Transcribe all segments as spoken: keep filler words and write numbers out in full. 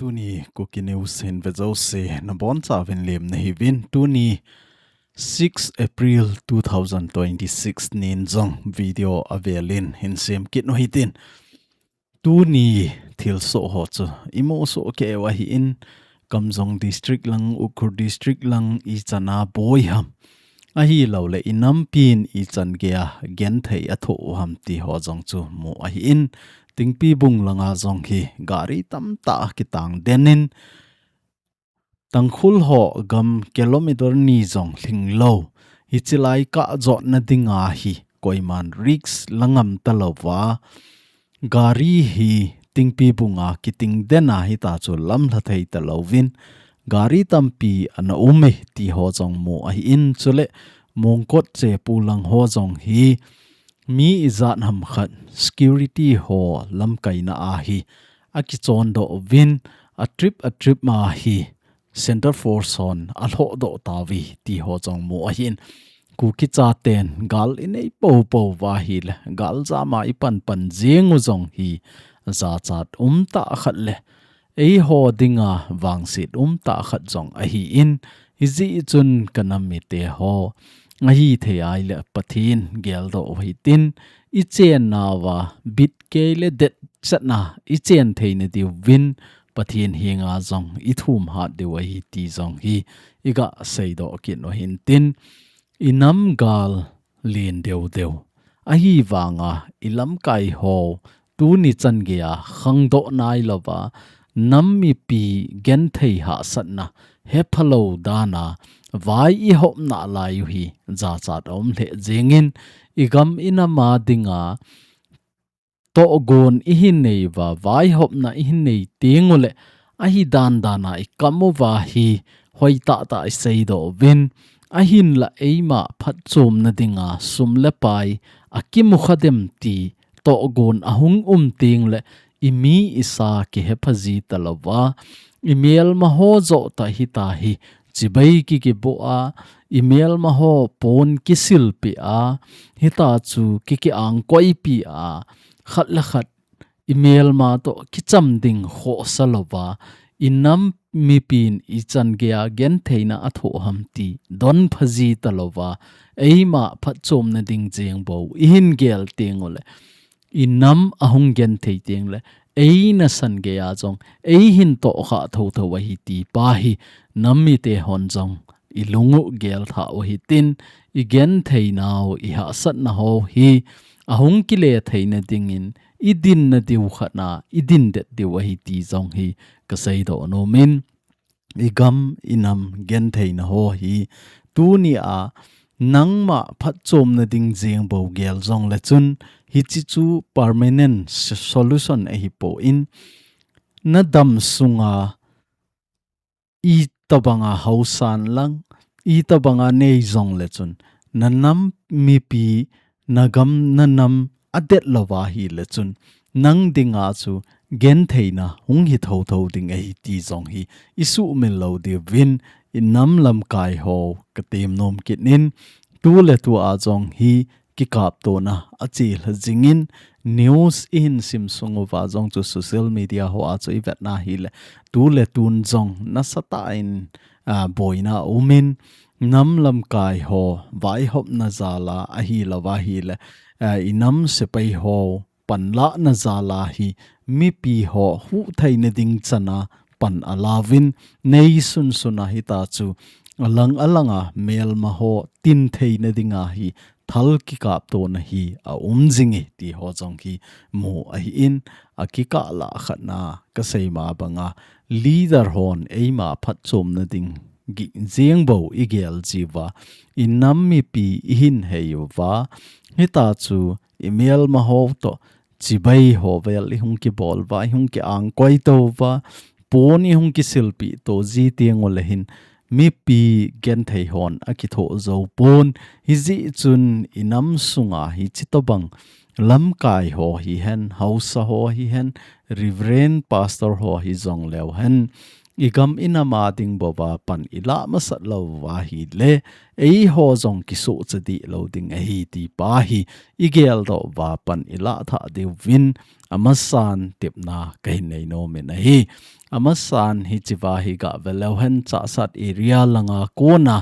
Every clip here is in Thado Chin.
Tuni Kuki News hin ve jouse nabonchauvin lemna hiuvin, tuni six April two thousand twenty-six nin jong video avelin hin sem kit u hitin. Tuni thilsoh ho chu imu soh kei u ahin, Kamjong District lang, Ukhrul District lang ichan a boi ham, ahilouleh inampin ichan geiya genthei athoh u ham ti ho jong chu mu ahin, Tingpibung langa jong hi gari tamtah kitang den in, Tangkhul ho gam kilometer ni jong lhinglou, hiche lai kah jotna dinga hi koiman risk la ngam talouva, gari hi Tingpibunga kiting den a hita chu lamlha thei talouvin, gari tampi ana um e ti ho jong mu ahin, chule Mongkot Chepu lang ho jong hi mi ijat ham khat security ho lamkaina a hi akichondoh uvin, a trip a trip ma hi Centre Force hon alhohdoh tauve ti ho jong mu ahin, Kuki chaten gal inei poupou uva ahile, galjam a ipanpan jeng u jong hi jachat umtah khat le eiho dinga vangset umtah khat jong ahin, hijeh chun kanam mite ho, ahithei ahile Pathen geldoh u hitin, ichennauva bit kei le detchetna ichen theina diuvin Pathen henga jong ithum hat diu ahi ti jong hi iga seidoh kit u hintin, inam gal len deudeu, ahivanga ilamkai ho tuni chan geiya khangdoh nailouva, nam mipi genthei hahsatna hephalou dana vai ihopna lai u hi jachat aum lheh jengin, igam inam a dinga tohgon ihin nei uva, vaihopna ihin nei teng ule, ahi dandan a ikam uva hi hoitah tah iseidoh uvin, ahinla eima phatchomna dinga sum le pai akimu kha dem ti tohgon ahung um teng le, imi isa kihepha ji talouva, imelma ho joh tah hita hi chibai kikiboh a, imelma ho pon kisilpeh a, hita chu kiki angkoipeh a, khat le khat imelma toh kicham ding khohsa louva, inam mipin ichan geiya gentheina athoh ham ti donpha ji talouva, eima phatchomna ding jeng bou ihin gel teng ule, inam ahung genthei teng le, eina san geiya jong eihin tohkhah thotho ahi ti pa hi nam mite hon jong ilung u gelthah u hitin, igentheinau ihahsatna ho hi ahung kile theina dingin idinna diu khat na idin det diu ahi ti jong hi kaseidoh nomin, igam inam gentheina ho hi tuni a nangma phatchomna ding jeng bou gel jongle chun, hiche chu permanent s-, solution ahipon, nadam sunga itobanga haosan lang, itobanga nei jongle chun, nanam mipi, nagam nanam adet louva ahile chun, nang dinga chu gentheina hung hi thotho ding ahi ti jong hi isuhmil lou diuvin, inam lamkai ho katem nom kit in, tuletua jong hi kikaptona achelha jingin, news ihin sim sung uva jong chu social media hoa chu ivetna hile, tuletu jong nasatah in, a, boina aumin, nam lamkai ho vaihopna jal a ahilouva ahile, a, inam sepai ho panlahna jal a hi mipi ho huhtheina ding chan a pan alauvin, neisunsun a hita chu alang alanga melma ho tin theina dinga hi thal kikaptona hi aum jing e ti ho jong hi mu ahin, akikah lah khat na kasei ma banga leader hon eima phatchomna ding gi-, jeng bou igel jiuva, inam mipi ihin hei uva, hita chu imelma ho toh chibai ho vel ihung kibol uva, ihung ki angkoi touva, pon ihung kisilpeh to ji teng ule hin, mipi genthei hon akithoh jou pon, hijeh chun inam sunga hiche tobang lamkai ho hihen, haosa ho hihen, Reverend Pastor ho hijongleu hen, i gam i nam a ding bou va pan i lah masat lou va ahile, eiho jong kisoh cha dih lou ding ahi ti pa hi i geldoh uva pan i lah thah diuvin amasan tepna kahin nei nom in ahi. Amasan hiche va hi gah ve leu hen, Chassad area langa kona,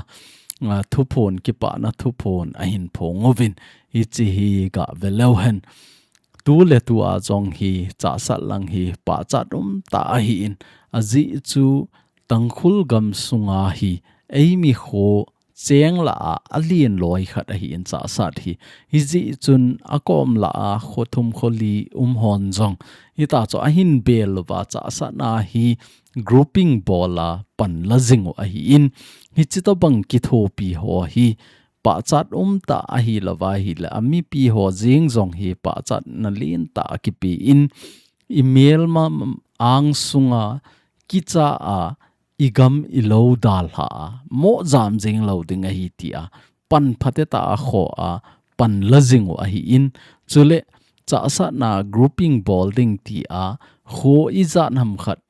a, thuphon, kipana thuphon ahin phong uvin, hiche hi gah ve leu hen. Tu le tu a jong hi Chassad lang hi pachat um tah ahi in, ajeh chu Tangkhul gam sunga hi eimi kho cheng lah a, alen loi khat ahi in Chassad hi. Hijeh chun akom lah a kho thum kho li um hon jong, hita chu ahin bel uva Chassad na hi grouping bol a pan la jing u ahi in, hiche tobang kithopi ho hi pachat um tah ahi lou va ahile, a mipi ho jeng jong hi pachat na len tah akipe in, i melma ang sunga kicha a, i gam i lou dalha a, mo jam jing lou ding ahi tia pan phatecha a kho a pan la jing u ahi in, chule Chassad na grouping bol ding tia kho ijat ham khat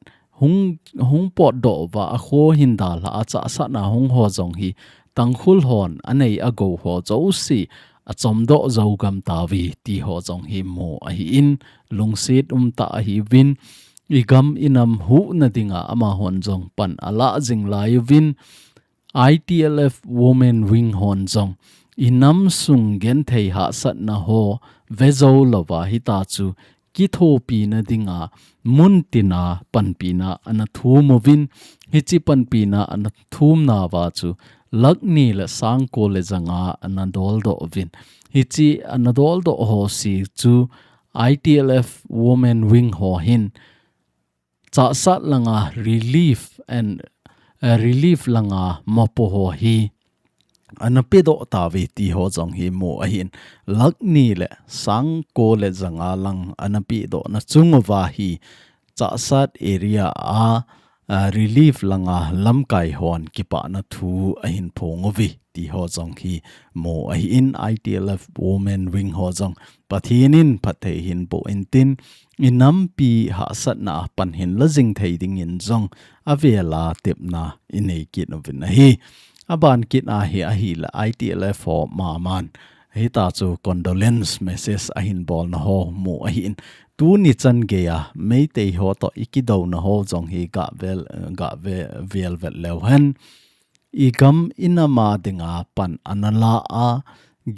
hung, hung potdoh uva, a kho hin dalha a Chassad na hung ho jong hi Tangkhul hon anei agou ho jouse achomdoh jou gam tauve ti ho jong hi mu ahi in, lungset um tah ahiuvin, i gam i nam huhna dinga amahon jong pan alah jing lai uvin, I T L F Women Wing hon jong i nam sung genthei hahsatna ho ve jou lou va hita chu kithopina dinga mun tina panpina ana thum uvin, hiche panpina ana thum nauva chu lakh ni le sang ko le ja nga ana doldoh uvin. Hiche ana doldoh ho si chu I T L F Women Wing ho hin Chassad langa relief and, eh, relief langa mopo ho hi ana pedoh tauve ti ho jong hi mu ahin, lakh ni le sang ko le ja nga lang ana pedoh na chung uva hi Chassad area a, a, relief langa lamkai hon kipana thu ahin phong uve ti ho jong hi mu ahi in, I T L F Women Wing ho jong Pathen in phatthei hin boh intin, i nampi hahsatna a pan hin la jing thei dingin jong avel a tepna i nei kit uvin ahi. Aban kit a hi ahile I T L F ho maman hita chu condolence message ahin bolna ho mu ahi in, tuni chan geiya Meitei ho toh i kidouna ho jong hi gah vel, gah ve, vel vet leu hen, i gam i nam a dinga pan ana la a,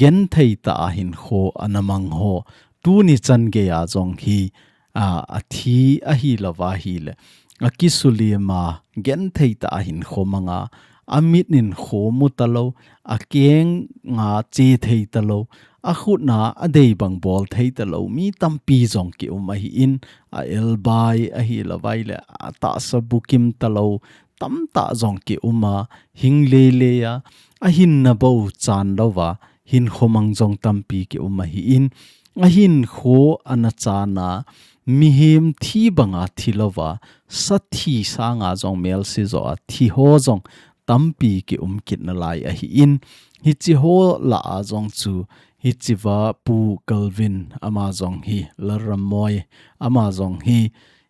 genthei tah a hinkho ana mang ho, tuni chan geiya jong hi, a, athi ahi lou va ahile, akisulim a, genthei tah a hinkho mang a, amit in kho mu talou, akeng a che thei talou, akhut na adei bang bol thei talou mi tampi jong ki um ahi in, a elbai ahi lou va ahile, atahsa bukim talou tamtah jong ki um a, hing lele a, ahinna bou chan lou va hinkho mang jong tampi ki um ahi in, ahinkho ana chan a, mihem thi banga thi lou va, sa thi sanga jong melse jo a thi ho jong tampi ki um kit nalai ahi in, hiche ho lah a jong chu, hiche va Pu Kelvin ama jong hi Lalrammoi ama jong hi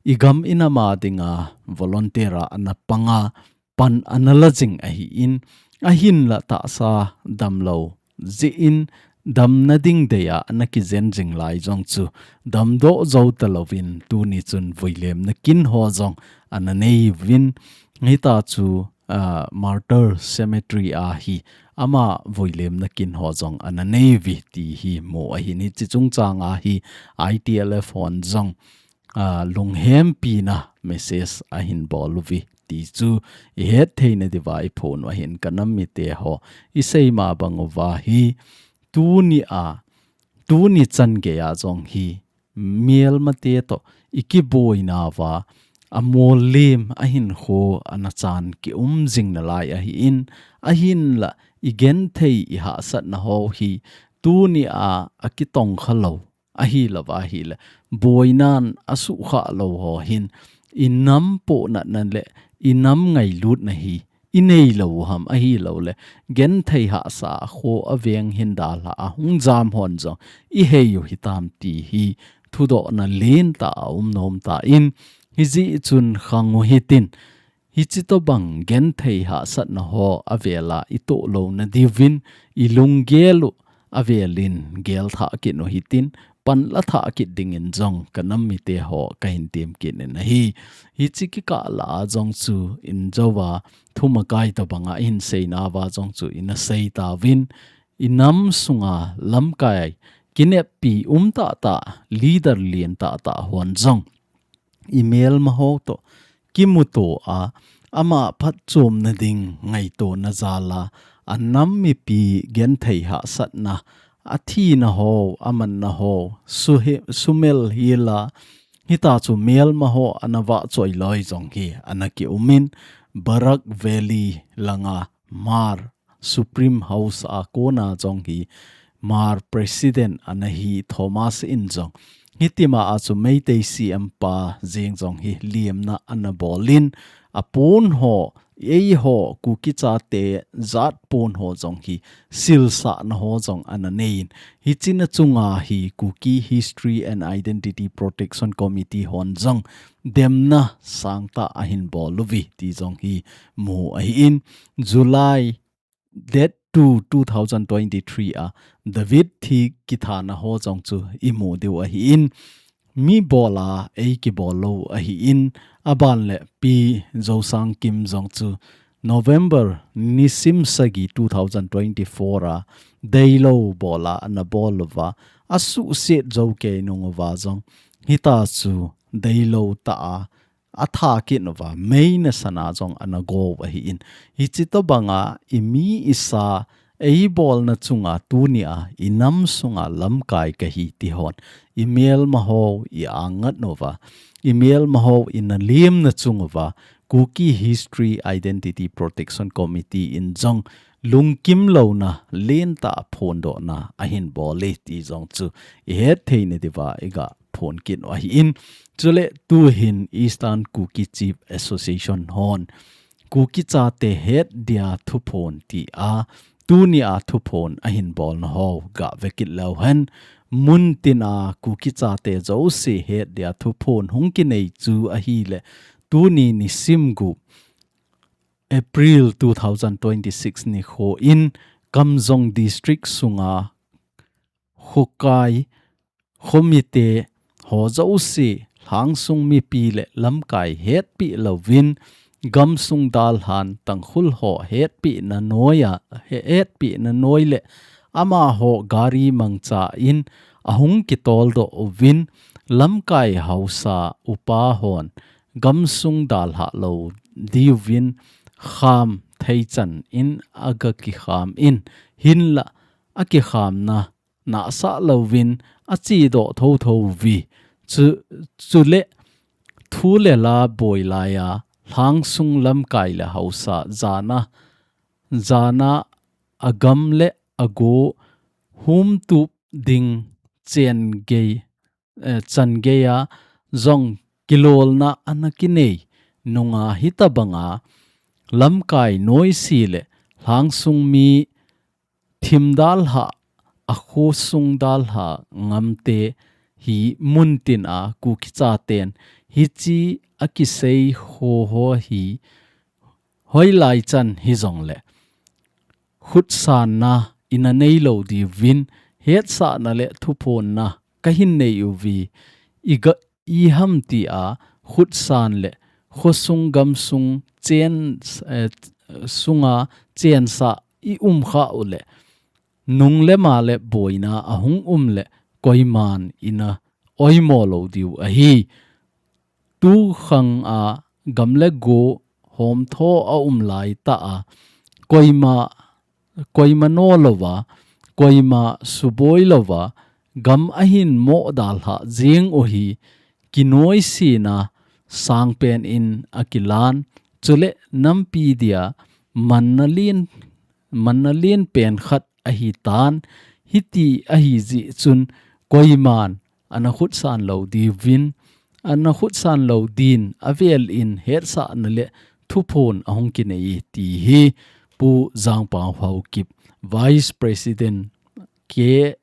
i gam i nam a dinga volunteer a ana pang a, pan ana la jing ahi in, ahinla tahsa damlou jeh in, damna ding dei a ana kijen jing lai jong chu damdoh jou talouvin, tuni chun vuilemna kin ho jong ana nei uvin, hita chu, ah, Martyr Cemetery a hi ama vuilemna kin ho jong ana nei uve ti hi mu ahi in, hiche chungchang a hi I T L F hon jong, ah, lunghempina message ahin bol uve ti chu i het theina diuva i phon u ahin, ka nam mite ho, i sei ma bang uva hi tuni a, tuni chan geiya jong hi melmate toh i kiboina uva, amol lem a hinkho ana chan ki um jing nalai ahi in, ahinla i genthei i hahsatna ho hi tuni a, akitong kha lou ahi lou va ahile, boinan asuhkhah lou ho hin, i nam pohnatna le i nam ngailutna hi i nei lou u ham, ahilouleh genthei hahsa a kho a veng hin dalha a hung jam hon jong i hei u hitam ti hi thudohna lentah a um nom tan, hijeh chun khang u hitin, Hichi tobang genthei hahsatna ho avela itoh louna diuvin ilunggel u avelin gelthah kit u hitin, panla thah kit dingin jong kanam mite ho kahin tem kit in ahi. Hichi kikah lah a jong chu injouva thumakai tobanga ihin seina uva jong chu ina sei tauvin, inam sunga lamkai kineppi um tahtah, leader lien tahtah hon jong imelma ho toh kimuto a, ama phatchomna ding ngaitona jal a, anam mipi genthei hahsatna, athina ho, amanna ho, suhe-, sumel hila, hitachu melma ho ana vahchoi loi jong hi ana kiumin, Barak Valley langa Hmar Supreme House a kona jong hi Hmar President ana hi Thomas in jong, hitima a chu Meitei C M pa jeng jong hi liemna ana bolin, apon ho, eiho Kuki chate jat pon ho jong hi silsahna ho jong ana neiyin, hichina chunga hi Kuki History and Identity Protection Committee hon jong demna sangtah ahin bol uve ti jong hi mu ahin, July date two, two thousand twenty-three a David thi kithana ho jong chu imu diu ahin, mi bola ei kibol lou ahin, aban le Pi Zosangkim jong chu November nisim sagi two thousand twenty-four a deilou bola ana bol uva, asuhset jou kei nung uva jong hitachu deilou tah a atha kit uva, meina sana jong ana go u ahin. Hichi tobanga imi isa eibolna chunga tunia inam sunga lamkai kahi ti hon imelma ho i-angat uva, imelma ho ina liemna chung uva, Kuki History Identity Protection Committee in jong lungkim louna lentah phondohna ahin bol e ti jong chu ihet theina diuva iga phon kit u ahin. Chule tuhin Eastern Kuki Chief Association hon Kuki chate het dia thuphon tia tunia thuphon ahin bolna ho gave kit leu hen, muntina Kuki chate jouse het dia thuphon hung kinei chu ahile tuni nisim gup April two thousand twenty-six nikho in Kamjong District sunga khokai, khomite ho jouse, lhangsung mipi le lamkai hetpi louvin, gamsung dalhan Tangkhul ho hetpina noia, he-, hetpina noi le amaho gari mangcha in ahung kitoldoh uvin, lamkai haosa upa hon gamsung dalha lou diuvin kham theichan in aga kikham in, hinla akikhamna nahsah louvin achedoh thotho uve. Chu, chule thu le la boi laiya lhangsung lamkai le haosa jana, jana agam le ago humtup ding chen gei, eh, chan geiya jong kilolna ana kinei nunga hitabanga lamkai noise le lhangsung mi thim dalha, akhosung dalha ngamte hi muntina Kuki chaten hichi akisei ho ho hi hoilai chan hijongle khutsanna ina neilou diuvin, hetsahna le thuphonna kahin nei uve, iga, iham tia khutsan le khosung gamsung chen, eh, sunga chensah i umkha ule nung le ma le boina ahung um le koiman ina oimo lou diu ahi. Tukhang a gam le go homtho aum laitah a, koima, koima no louva, koima suboi louva, gam ahin mo dalha jing u hi, kinoisena sangpen in akilan, chule nampi dia manna lien, manna lien pen khat ahitan, hiti ahi jeh chun koiman ana khutsan lou diuvin, ana khutsan lou din avel in hetsahna le thuphon ahung kinei ti hi Pu Jangpao Haokip, Vice President K,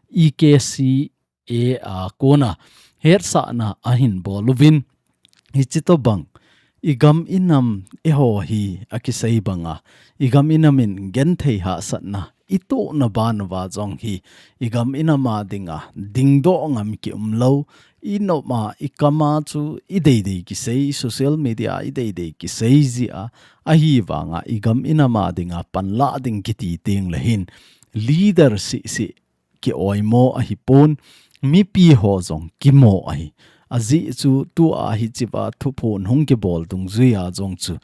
E K C A a kona hetsahna ahin bol uvin, hichi tobang i gam i nam eiho hi a kisei banga, i gam i nam in genthei hahsatna i tohna ban uva jong hi, i gam i nam a dinga dingdoh ngam ki um lo, i nop a, i kam a chu i deidei kisei, social media i deidei kisei jeh a, ahivanga i gam i nam a dinga panlah ding kiti teng le hin, leader sisi ki oimo ahi pon, mipi ho jong kimo ahi. Ajeh chu tua hichea thuphon hung kibol dungjuia jong chu,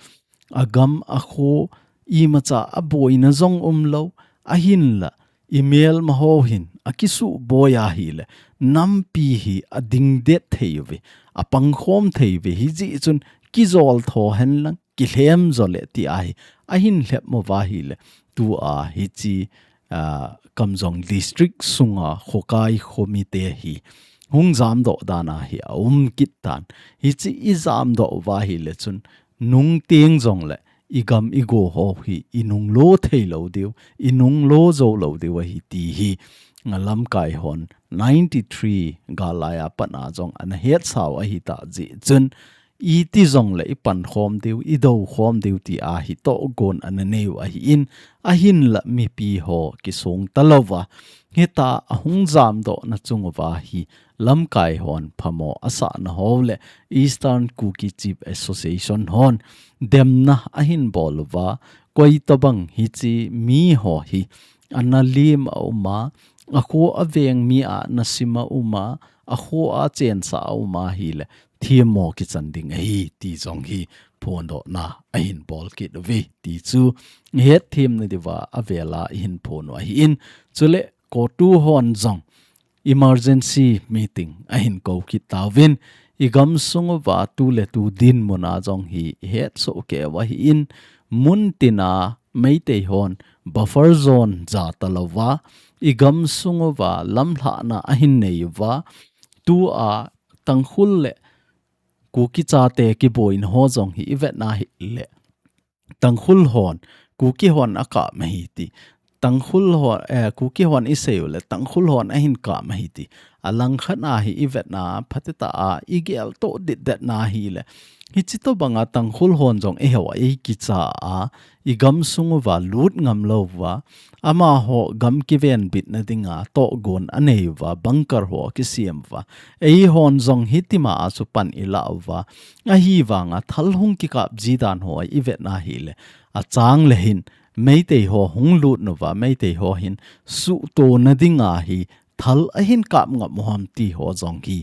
a gam a kho imacha a boina jong um lo, ahinla, i melma ho hin a kisuhboi ahile, nampi hi a dingdet thei uve, a pangkhom thei uve, hijeh chun kijol tho henlang, kilhem jo le ti ahi, ahin lhep mo uva ahile, tua hiche, ah, Kamjong District sunga khokai khomi te hi, hung jamdoh dan ahi a um kit tan. Hiche i jamdoh uva ahile chun, nung teng jong le, i gam i go ho hi, i nung lo thei lo diu, i nung lo jo lo diu ahi ti hi, nga lamkai hon, ninety three gal lai a pat a jong ana hetsau ahi ta jeh chun, i ti jong le i pankhom diu, i dokhom diu ti ahi tohgon ana neiu ahi in, ahinla mipi ho kisong talouva, hita a hung jamdohna chung uva hi, lamkai hon phamo a sahna ho le Eastern Kuki Chief Association hon demna ahin bol uva, koi tobang hiche mi ho hi ana lim a um a, a kho a veng mi a na sim a um a, a kho a chensa a um ahile, themmo kichan ding ahi ti jong hi phondohna ahin bol kit uve ti chu hetthem na diuva a vela i hin phon u ahi in, chule CoTU hon jong emergency meeting ahin kou kit tauvin, i gam sung uva tu le tu dinmun a jong hi i hetsoh kei u ahi in, mun tin a Meitei hon buffer zone ja talouva, i gam sung uva lamlhahna ahin nei uva, tua Tangkhul le Kuki chate kiboina ho jong hi i vetna ahile, Tangkhul hon, Kuki hon a kap ahi ti. Tangkhul hon, eh, Kuki hon i sei u le, Tangkhul hon ahin kap ahi ti. A langkhat a hi i vetna, phatecha a i geltoh ditdetna ahile, hiche tobanga Tangkhul hon jong eiho a ei kicha a, i gam sung uva lut ngam louva, amaho gam kivenbitna dinga tohgon a nei uva, bunker ho kisem uva, eihon jong hitima a chu pan i la uva, ahivanga thal hung kikap ji dan ho i vetna ahile, a chang le hin, Meitei ho hung lut uva, Meitei ho hin suhtona dinga hi thal ahin kap ngam u ham ti ho jong hi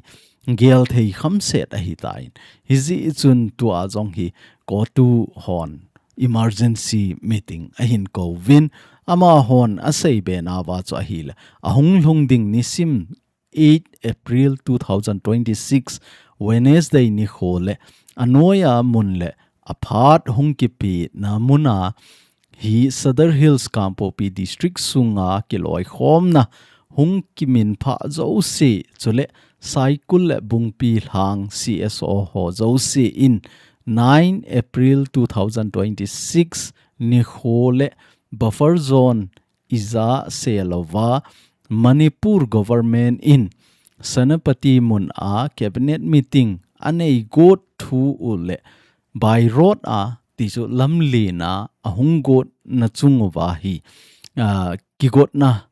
gel thei khamset ahi tan. Hijeh chun tua jong hi CoTU hon emergency meeting ahin kouvin, amahon a seibe nauva chu ahile, a hung lhung ding nisim eight April two thousand twenty-six, Wednesday nikho le, a noiya mun le a phat hung kipina mun a hi Sadar Hills Kangpokpi District sunga kiloikhomna hung kiminphah jouse, chule Saikul le Bungpi Lhang C S O ho jouse in nine April two thousand twenty-six nikho le buffer zone ija selouva, Manipur government in Senapati mun a cabinet meeting anei got thu u le, by road a ti chu lamlen a ahung gotna chung uva hi, ah, kigotna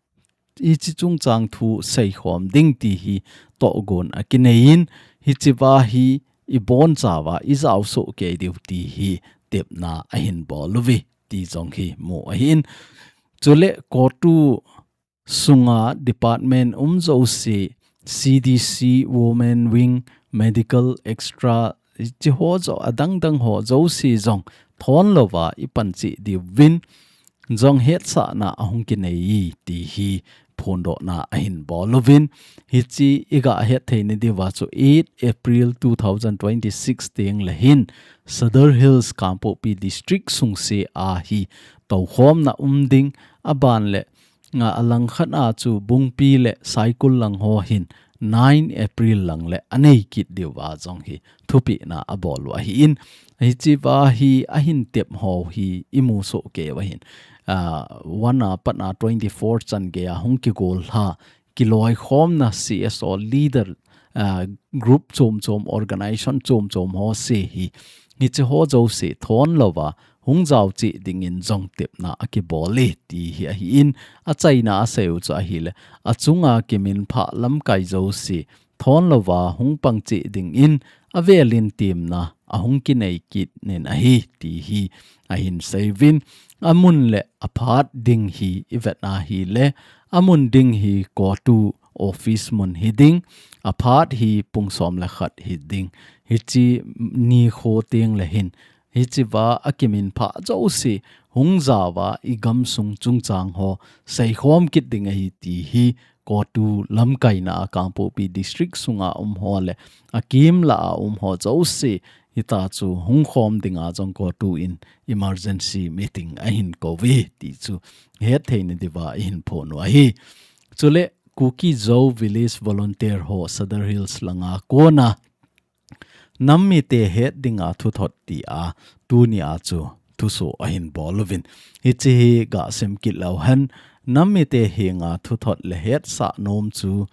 hiche chungchang thu seikhom ding ti hi tohgon a kinei in, hichea hi i bonchauva i jaosoh kei diu ti hi tepna ahin bol uve ti jong hi mu ahi in. Chule CoTU sunga department um jouse, C D C, Women Wing, Medical Extra, hiche ho jo, adang dang ho jouse jong thon louva i pan cheh diuvin, jong hetsahna ahung kinei ti hi phondohna ahin bol uvin, hiche i ga het thei na diuva chu eight April two thousand twenty-six teng le hin Sadar Hills Kangpokpi District sungse a hi toukhomna um ding, aban le nga a langkhat a chu Bungpi le Saikul lang ho hin nine April lang le anei kit diuva jong hi thupehna abol u ahi in, hichea hi ahin tep ho hi i musoh kei u ahin, ah, one a pat a twenty-four chan gei a hung kigol lha, kiloikhomna C S O leader, ah, group chom chom, organization chom chom ho se hi hiche ho jouse thon louva hung jao cheh dingin jong tepna akibol e ti hi ahin, achaina asei u chu ahile, achunga kiminphah lamkai jouse thon louva hung pang cheh dingin avelin temna ahung kinei kit nin ahi ti hi ahin sei uvin, amun le aphat ding hi ivet ahile, amun ding hi COTU office mun hi ding, aphat hi pung som le khat hi ding. Hiche nikho teng le hin, hichea akiminphah jouse hung jaova igamsung chungchang ho seikhom kit ding ahi ti hi COTU lamkaina a Kangpokpi District sunga um ho le akimlah a um ho jouse hitachu hung khom dinga jong COTU in emergency meeting ahin kou uve ti chu hetthei nadiuva ihin phon u ahi. Chule Kuki Zo Village Volunteer ho Sadar Hills langa kona nam mite het dinga thuthot tia tunia chu thuso ahin bol uvin. Hiche hi gasem kit leu hen, nam mite henga thuthot le hetsah nom chu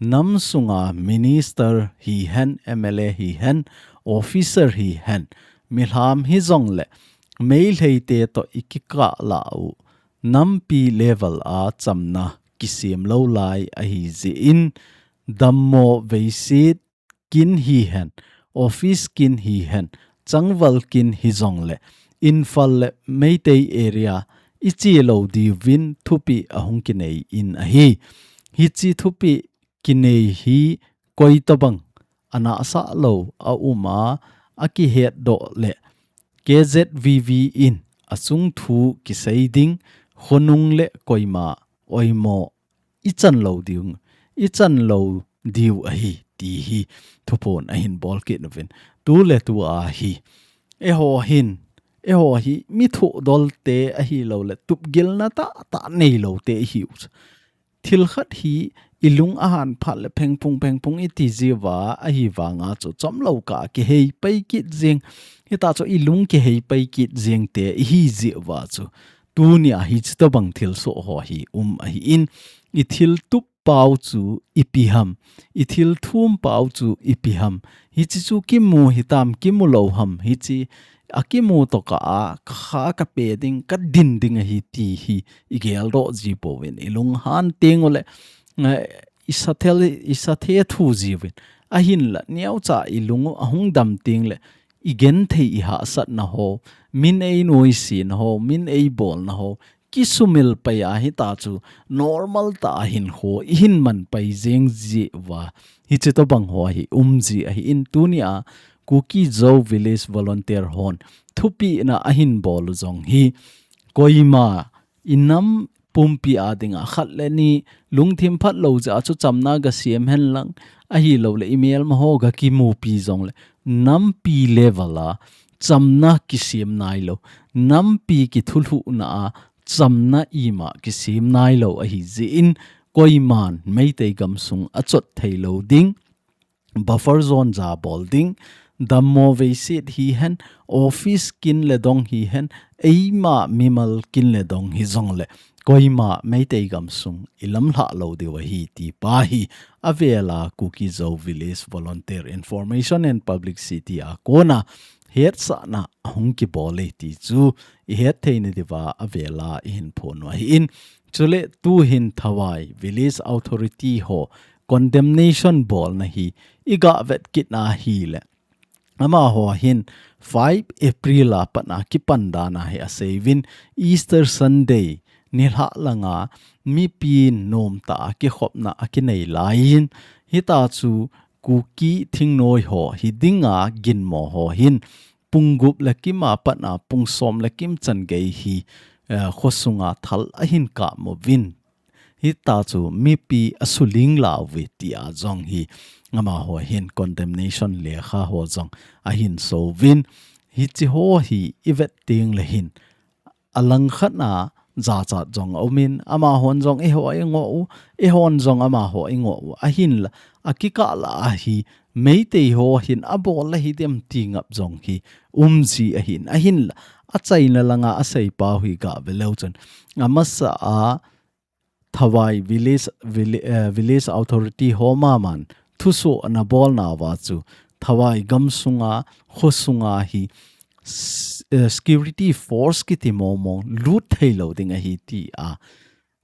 nam sunga minister hihen, M L A hihen, officer hihen, milham hijongle Meiteite toh ikikah lah u nampi level a chamna kisem lou lai ahi jeh in, dammo veiset kin hihen, office kin hihen, changval kin hijongle, Imphal le Meitei area iche lou diuvin thupeh ahung kinei in ahi. Hiche thupeh kinei hi koitobang anahsah lou aum a, akihetdoh le K Z V V in achung thu kisei ding, khonung le koima oimo ichan lou diu, ichan lou diu ahi ti hi thuphon ahin bol kit uvin. Tu le tu a hi, eiho hin, eiho hi mi thudolte ahilou le tupgilna tahtah neilou te ihiu. Thil khat hi ilung ahan phat le phengphung phengphung iti jiuva, ahivanga chu chomlou kah a kihei pai kit jing. Hitachu ilung kihei pai kit jing te ihi jiuva chu, tunia hiche tobang thilsoh ho hi um ahin, ithil tup pau chu ipi ham, ithil thum pau chu ipi ham, hiche chu kimu hitam, kimu lou ham, hiche akimu tokah a kakha kape ding, kadin ding ahi ti hi igeldoh ji pouvin, ilunghan teng ule, eh, isathe, isathe thu jiuvin. Ahinla, neocha ilung u ahung dam teng le, igenthei ihahsatna ho, min einuisatna ho, min eibolna ho, kisumil pai a hitachu normal tah a hinkho ihin man pai jeng jiuva, hiche tobang ho hi um ji ahin, tunia Kuki Zo Village Volunteer hon thupehna ahin bol u jong hi, koima inam pumpi a dinga khat le ni lungthim phatlou jeh a chu chamna gasem henlang, ahilou le imelma ho gakimupi jongle, nampi level a chamna kisem nailou, nampi kithulhuhna a chamna ima kisem nailou ahi jeh in, koiman Meitei gamsung achot theilou ding, buffer zone jabol ding, dammo veiset hihen, office kin le dong hihen, eima mimal kin le dong hijongle, koima Meitei gamsung ilamlhah lou diu ahi ti pa hi, avela Kuki Zo Village Volunteer Information and Publicity a kona hetsahna ahung kibol e ti chu ihetthei nadiuva avela ihin phon u ahin. Chule tuhin Thawai Village Authority ho condemnation bolna hi iga vet kit ahile, amaho hin five April a pat a kipan dan ahi asei uvin, Easter Sunday nilhah langa mipi nomtah a kikhopna akinei laiyin, hitachu Kuki thingnoi ho hi dinga ginmo ho hin pung gup le kim a pat a pung som le kim chan gei hi, eh, khosunga thal ahin kap uvin. Hitachu mipi asuling lou uve tia jong hi amaho hin condemnation lekha ho jong ahin so uvin. Hiche ho hi ivet teng le hin, alangkhat a jachat jong aumin, amahon jong eiho ingoh u, eihon jong amaho ingoh u. Ahinla, akikah lah a hi Meitei ho hin abol ahi dem ti ngap jong hi um ji ahin, ahinla, achaina langa asei pau hi ga ve leu chun, amasa a Thawai Village, Village, eh, Village Authority ho maman thusoh ana bolna uva chu Thawai gam sunga, kho sunga hi s- eh, security force kiti mong mong lut thei lo ding ahi ti a.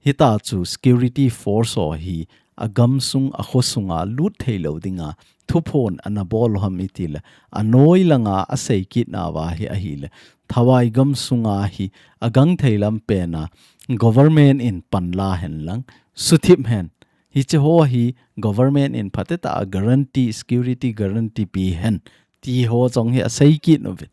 Hita chu security force ho hi a gam sung a kho sunga lut thei lo dinga thuphon ana bol u ham i ti le, a noi langa a sei kit nauva hi ahi le, Thawai gam sunga hi a gangthei lam pena government in pan la hen lang, suthip hen. Hiche ho hi government in phatecha a guarantee, security guarantee pe hen ti ho jong hi a sei kit uvin.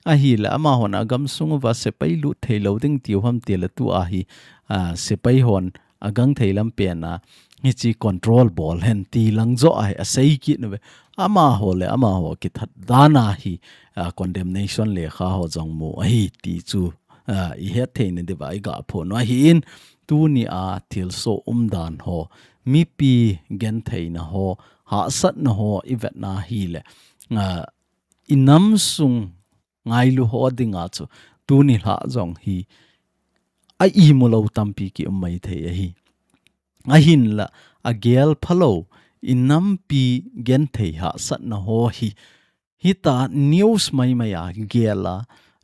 Ahi le amahon a gam sung uva sepai lut thei lo ding ti u ham ti le tua hi, a, sepai hon a gangthei lam pena hiche control bol hen ti lang jo a hi a sei kit uve. Amaho le amaho kithat dan a hi, a, condemnation lekha ho jong mu ahi ti chu, a, i het thei na diuva i ga phon u ahi in, tuni a thilsoh umdan ho, mipi gentheina ho, hahsatna ho i vetna hi le, a, i nam sung ngailu ho dinga chu tuni lha jong hi a imu lo tampi ki um mai thei ahi. Ahin la a gel phalo i nampi genthei hahsatna ho hi hita news mai mai a gel a,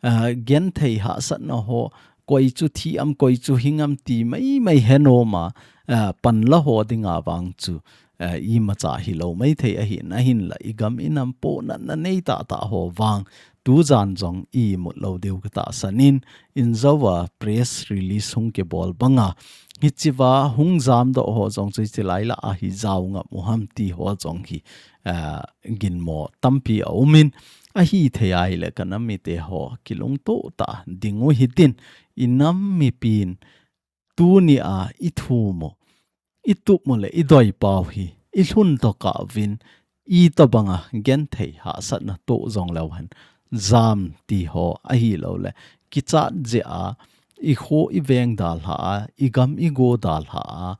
a, genthei hahsatna ho koi chu thi am koi chu hing am ti mai mai henom a, a, pan la ho dinga vang chu, a, imacha hi lo mai thei ahin, ahin la i gam i nam pohnatna nei tahtah ho vang tujan jong i mut lo diu ka tahsan in, in joa press release hung kibol banga hichea hung jamdoh ho jong chu hiche lai la a hi jao ngam u ham ti ho jong hi, a, ginmo tampi a um in, ahi thei a hi le ka nam mite ho kilungto ta ding u hitin, i nam mipin tuni a i thum u, i tup u le i doi pau hi i lhun to kah uvin, i tobanga genthei hahsatna toh jong leu hen, jam ti ho ahi lo le kichat jeh a i kho i veng dalha a, i gam i go dalha a,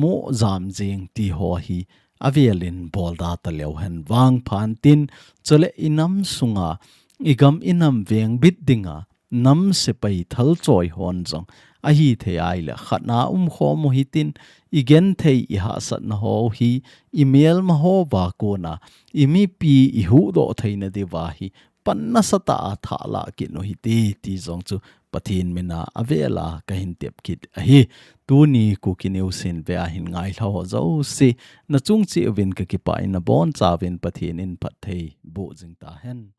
mo jam jing ti ho hi a velin bol da ta leu hen vang phan tin, chule i nam sunga i gam i nam veng bit dinga nam sepai thal choi hon jong ahi thei a hi le khatna um khom u hitin, i genthei i hahsatna ho hi i melma ho va kona i mipi i huhdoh theina diuva hi pan nasatah a thah la kit u hite ti jong chu Pathen mina a vela ka hin tep kit ahi. Tuni Kuki News in ve a hin ngailha ho jouse na chung cheh uvin ka kipah in na boncha uvin Pathen in phatthei boh jing ta hen.